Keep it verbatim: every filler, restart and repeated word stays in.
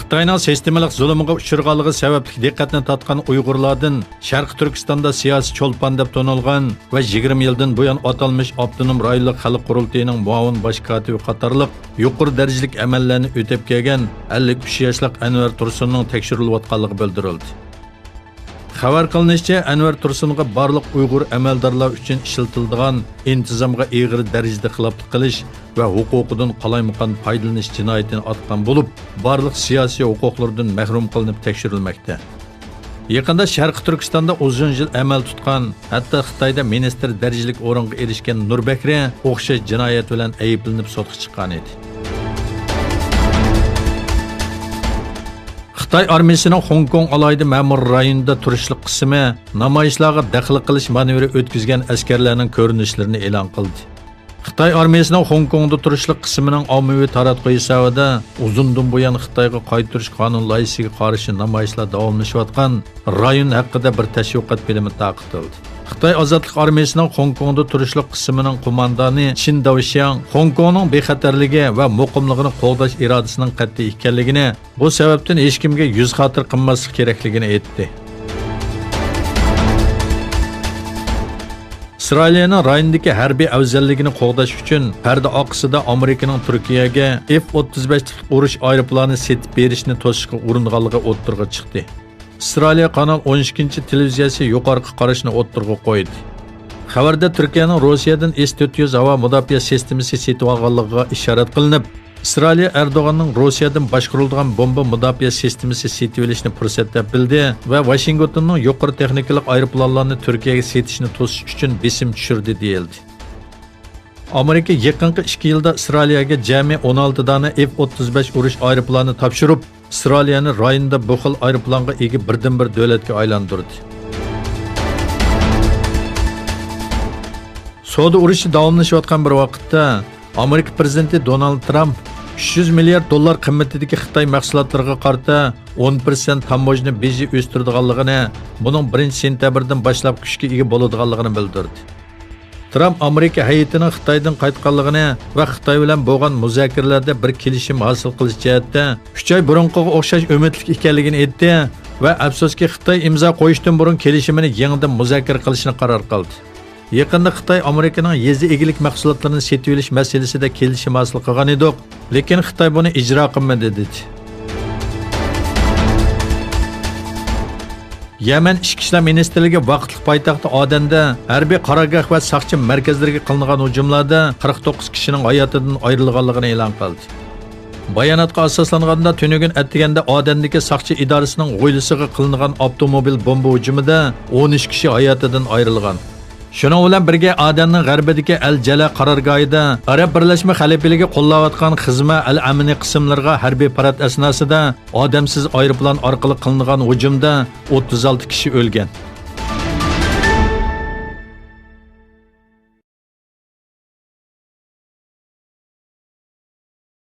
خىتاينىڭ سىستېمىلىق زۇلۇمىغا ئۇچرىغانلىقى سەۋەبلىك دىققەتنى تارتقان ئۇيغۇرلاردىن شەرقىي تۈركىستاندا سىياسىي چولپان دەپ تونۇلغان ۋە يىگىرمە يىلدىن بۇيان ئاتالمىش ئاپتونوم رايونلۇق خەلق قۇرۇلتىيىنىڭ مۇئاۋىن باش كاتىپى قاتارلىق يۇقىرى دەرىجىلىك ئەمەللەرنى ئۆتەپ كەلگەن ئەللىك ئۈچ ياشلىق ئەنۋەر تۇرسۇننىڭ تەكشۈرۈلۈۋاتقانلىقى بىلدۈرۈلدى. خەۋەر قىلىنىشىچە، ئەنۋەر تۇرسۇنغا بارلىق ئۇيغۇر ئەمەلدارلار ئۈچۈن ئىشلىتىلىدىغان ئىنتىزامغا ئېغىر دەرىجىدە خىلاپلىق قىلىش ۋە ھوقۇقىدىن قالايمىقان پايدىلىنىش جىنايىتىنى ئاتقان بولۇپ، بارلىق سىياسىي ھوقۇقلىرىدىن مەھرۇم قىلىنىپ تەكشۈرۈلمەكتە. يېقىندا شەرقىي تۈركىستاندا ئۇزۇن يىل ئەمەل تۇتقان، ھەتتا خىتايدا مىنىستىر دەرىجىلىك ئورۇنغا ئېرىشكەن نۇر بەكرى ئوخشاش جىنايەت بىلەن ئەيىبلىنىپ سوتقا چىققان ئىدى. خىتاي ئارمىيىسىنىڭ خوڭكوڭ ئالاھىدە مەمۇرىي رايونىدا تۇرۇشلۇق قىسمى نامايىشلارغا دەخلى قىلىش مانېۋىرى ئۆتكۈزگەن ئەسكەرلەرنىڭ كۆرۈنۈشلىرىنى ئېلان قىلدى. خىتاي ئارمىيىسىنىڭ خوڭكوڭدا تۇرۇشلۇق قىسمىنىڭ ئاممىۋى تاراتقۇ ھېسابىدا ئۇزۇندىن بۇيان خىتايغا قايتۇرۇش قانۇن لايىھىسىگە قارشى نامايىشلار داۋاملىشىۋاتقان رايون ھەققىدە بىر تەشۋىقات فىلىمى تارقىتىلدى. خىتاي ئازادلىق ئارمىيىسىنىڭ خوڭكوڭدا تۇرۇشلۇق قىسمىنىڭ قوماندانى چىن داۋشياڭ خوڭكوڭنىڭ بىخەتەرلىكى ۋە مۇقىملىقىنى قوغداش ئىرادىسىنىڭ قەتئىي ئىكەنلىكىنى، بۇ سەۋەبتىن ھېچكىمگە يۈز خاتىرە قىلماسلىق كېرەكلىكىنى ئېيتتى. ئىسرائىلىيەنىڭ رايوندىكى ھەربىي ئەۋزەللىكىنى قوغداش ئۈچۈن پەردە ئارقىسىدا ئامېرىكىنىڭ تۈركىيەگە ئېف ئوتتۇز بەش تىپلىق ئۇرۇش ئايروپىلانى سېتىپ بېرىشنى توسۇشقا ئۇرۇنغانلىقى ئوتتۇرىغا چىقتى. ئىسرائىلىيە قانال ئون ئىككىنچى تېلېۋىزىيەسى يۇقىرىقى قاراشنى ئوتتۇرىغا قويدى. خەۋەردە تۈركىيەنىڭ روسىيەدىن ئېس تۆت يۈز ھاۋا مۇداپىئە سىستېمىسى سېتىۋالغانلىقىغا ئىشارەت قىلىنىپ، ئىسرائىلىيە ئەردوغاننىڭ روسىيەدىن باشقۇرۇلىدىغان بومبا مۇداپىئە سىستېمىسى سېتىۋېلىشنى پۇرسەت دەپ بىلدى ۋە ۋاشىنگتوننىڭ يۇقىرى تېخنىكىلىق ئايروپىلانلارنى تۈركىيەگە سېتىشنى توسۇش ئۈچۈن بېسىم چۈشۈردى، دېيىلدى. ئامېرىكا يېقىنقى ئىككى يىلدا ئىسرائىلىيەگە جەمئىي ئون ئالتە دانە ئېف ئوتتۇز بەش ئۇرۇش ئايروپىلانى تاپشۇرۇپ، ئىسرائىلىيەنى رايوندا بۇ خىل ئايروپىلانغا ئىگە بىردىنبىر دۆلەتكە ئايلاندۇردى. سودا ئۇرۇشى داۋاملىشىۋاتقان بىر ۋاقىتتا، ئامېرىكا پىرېزىدېنتى دونالد ترامپ ئۈچ يۈز مىليارد دوللار قىممىتىدىكى خىتاي مەھسۇلاتلىرىغا قارىتا ئون پىرسەنت تاموژنا بېجى ئۆستۈرىدىغانلىقىنى، بۇنىڭ بىرىنچى سېنتەبىردىن باشلاپ كۈچكە ئىگە بولىدىغانلىقىنى بىلدۈردى. ترامپ ئامېرىكا ھەيئىتىنىڭ خىتايدىن قايتقانلىقىنى ۋە خىتاي بىلەن بولغان مۇزاكىرىلەردە بىر كېلىشىم ھاسىل قىلىش جەھەتتە ئۈچ ئاي بۇرۇنقىغا ئوخشاش ئۈمىدلىك ئىكەنلىكىنى ئېيتتى ۋە ئەپسۇسكى، خىتاي ئىمزا قويۇشتىن بۇرۇن كېلىشىمىنى يېڭىدىن مۇزاكىرە قىلىشنى قارار قىلدى. يېقىندا خىتاي ئامېرىكىنىڭ يېزا ئىگىلىك مەھسۇلاتلىرىنى سېتىۋېلىش مەسىلىسىدە كېلىشىم ھاسىل قىلغان ئىدۇق، لېكىن خىتاي بۇنى ئىجرا قىلمىدى، دېدى. يەمەن ئىچكى ئىشلار مىنىستىرلىكى ۋاقىتلىق پايتەخت ئادەندە ھەربىي قارارگاھ ۋە ساقچى مەركەزلىرىگە قىلىنغان ھۇجۇملاردا قىرىق توققۇز كىشىنىڭ ھاياتىدىن ئايرىلغانلىقىنى ئېلان قىلدى. باياناتقا ئاساسلانغاندا، تۈنۈگۈن ئەتىگەندە ئادەندىكى ساقچى ئىدارىسىنىڭ ھويلىسىغا قىلىنغان ئاپتوموبىل بومبا ھۇجۇمىدا ئون ئۈچ كىشى ھاياتىدىن ئايرىلغان. شۇنىڭ بىلەن بىرگە، ئادەننىڭ غەربىدىكى ئەل جەلە قارارگاھىدا ئەرەب بىرلەشمە خەلىپىلىكى قوللاۋاتقان خىزمە ئەل ئەمنى قىسىملىرىغا ھەربىي پارات ئەسناسىدا ئادەمسىز ئايروپىلان ئارقىلىق قىلىنغان ھۇجۇمدا ئوتتۇز ئالتە كىشى ئۆلگەن.